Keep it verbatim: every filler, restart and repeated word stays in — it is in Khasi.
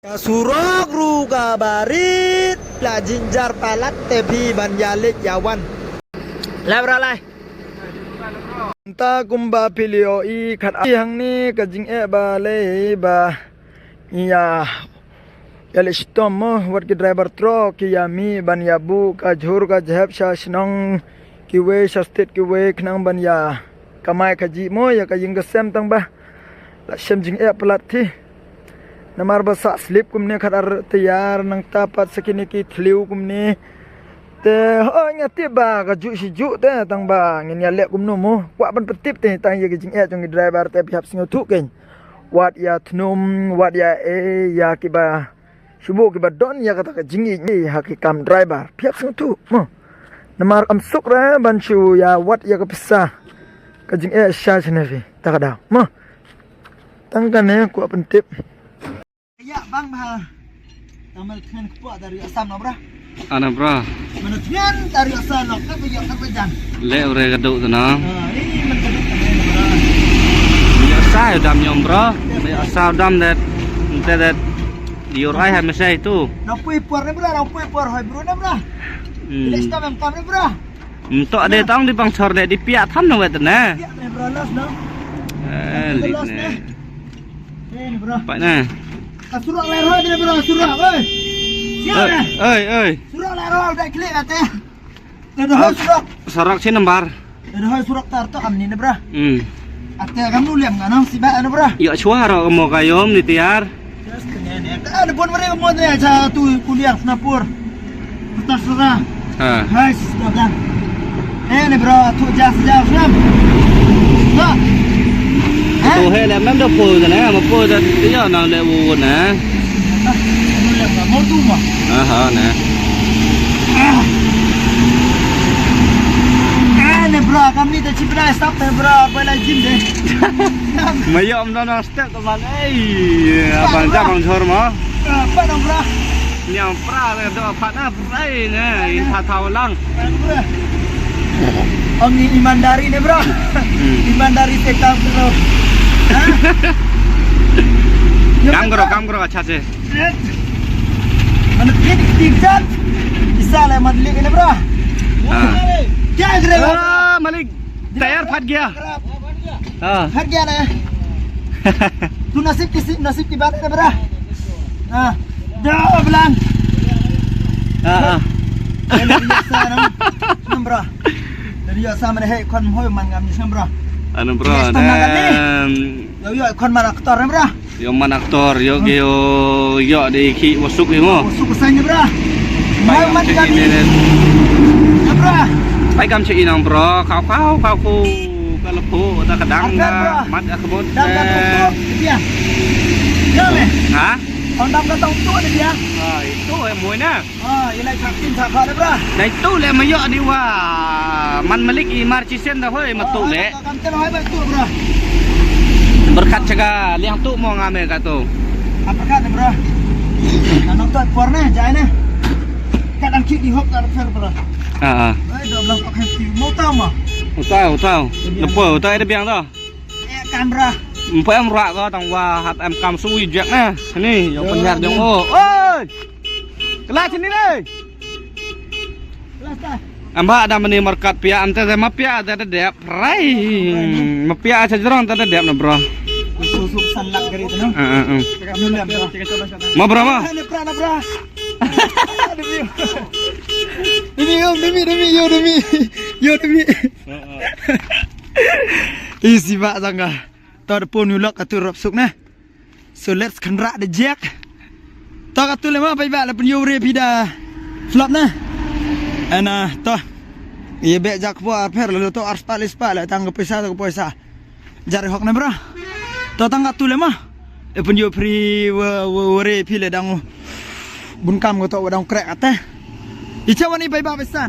Ka surok ruh kaba rit, la jynjar palat te phi ban ïa leit ïa wan. Lai bra lai. Mynta kumba phi la ïohi khatar hangne ka jingeh ba lei ba ïa, ïa leit shitom mo, wat ki driver trok ki ïa mih ban ïa buh ka jhur ka jhep sha shnong kiwei, sha state kiwei, khnang ban ïa kamai kajih mo ïa ka ïing ka sem, tang ba la shem jingeh palat hi. Namar ba sah slip kumne khatar tiar, nangta pat sa kine ki thliew kumne. Te hooid, nga tip ba kajuh shi juh te, tang ba ngin ïa leh kumno mo. Kwah ban pyntip te tang ïa ki jingeh jong ki driver te, phi hap sngewthuh keiñ. Wat ïa thnum, wat ïa ei ïa kiba shu buh, kiba don ïa kata ka jingïeit ha ki kam driver, phi hap sngewthuh mo. Namar kam suk re ban shu ïa wad ïa ka pisa. Ka jingeh sha shane phi, ta ka daw mo. Tang kane kwah pyntip. Ïa bang ba. Tamal khngan kpoh dari asam no bra. Ana bra. Mana thngan dari asam no, ka ba ïa ka ba jan. Le ure ka duk tu na. Ah, ini man ka duk tu na bra. Ïa sa dam nyom bra. Ïa sa dam det. Ente det. Ïa rai ha mesai tu. Na pui por ne bra, na pui por hoi bro ne bra. Hmm. Ile sta mem kam ne bra. Mtok de tang di bang chor de di piak tham na wet ne. Piak ne bra, los no. Eh, lik ne. Eh, ni bra. Pak ne. Ka surok lai roi ni bra, surok, oi. Siap ne. Oi, oi. Surok lai roi, udah klik ate. Dah dah surok. Surok si nambar. Dah dah surok tar tu am ni bra. Hmm. Ate kam nu liam nganang si ba ni bra. Ïa chwa ro mo ka yom ni tiar. Ada pun mereka mau tanya cha tu kuliah Singapura. Putar surah. Ha. Hai, sudah bilang. Eh, ni bro, tu jas jas ngam. Ha. Tu he le mem do po ne, mo po da yo na le u ne. Mo tu mo. Aha, ne. Ah. Ah, ni bro, kami dah cipta stop ni bro, apa lagi deh. Mayom no no. Tep teman, eh, abang jam bang jhor mo. Apa dong bra? Nyam pra le do pat na prai ne, in tha thaw lang. Ong ni imandari ne bra. Hmm. Imandari te kam kro. Ha? Kam kro, kam kro, acha se. Mana klik klik jan. Isa le man klik ne bra. Ha. Kya kre? Ah, malik. Tayar phat gaya. Ah. Phat gaya na. Tu nasib ki si-, nasib ki baat hai na bra. Ah. Da blan. Ah, ah. Dari yasa nam. Nam bra. Dari yasa mana hai kon hoi man ngam ni nam bra. Anu bra. Yes, tama kan ni. Yo, yo, kon mana aktor nam bra. Yo man aktor, yo ge yo, yo de ki wasuk ni mo. Wasuk sang ni bra. Mai man kam ni. Ya bra. Pai kam che inang bro, kau kau kau ku ka lepu ta kadang mat ka bot. Dam ka tong tu dia. Ya le. Ha? Kau dam ka tong tu dia. Ah, itu eh mui na. Ah, ilai thak tin thak kha le bra. Dai tu le ma yo ni wa. Man malik i mar chi sen da hoi ma tu le. Kam te hoi ba tu bra. Berkat chaga liang tu mo ngam ka tu. Kam berkat ne bra. Anok tu por ne jai ne. Kat ang ki di hok ka fer bra. Ah, ah. Ai do blang pak hai ti mo ta ma. Utau, utau. Lepo, utau ada biang tu. Eh, kamera. Empat em rak ko tang wa hat em kam sui jek ne. Ni, yo penyiar jong o. Oi. Kelas sini ni. Kelas dah. Amba ada meni markat pia ante ma pia ada dep rai. Ma pia aja jerong ada dep na bro. Susu san lak gari tu no. Eh, eh, eh. Ma bro ma. Ni pra na pra. Demi yo, demi demi yo demi. Yo demi. Isi ba sanga. To da pun ulok atu rop suk na. So let's khanra da jek. To ka tu le ma pai ba la pun yo re phi da flop na. Ana to. Ye be jak po ar pher lo to ar spa le spa le tang ka pisa to ka pisa. Jari hok na bra. To tang ka tu le ma. E pun yo pri wa wa re phi le dang. Bun kam ko to wa dang krek ate. Icha wani pai ba pesan.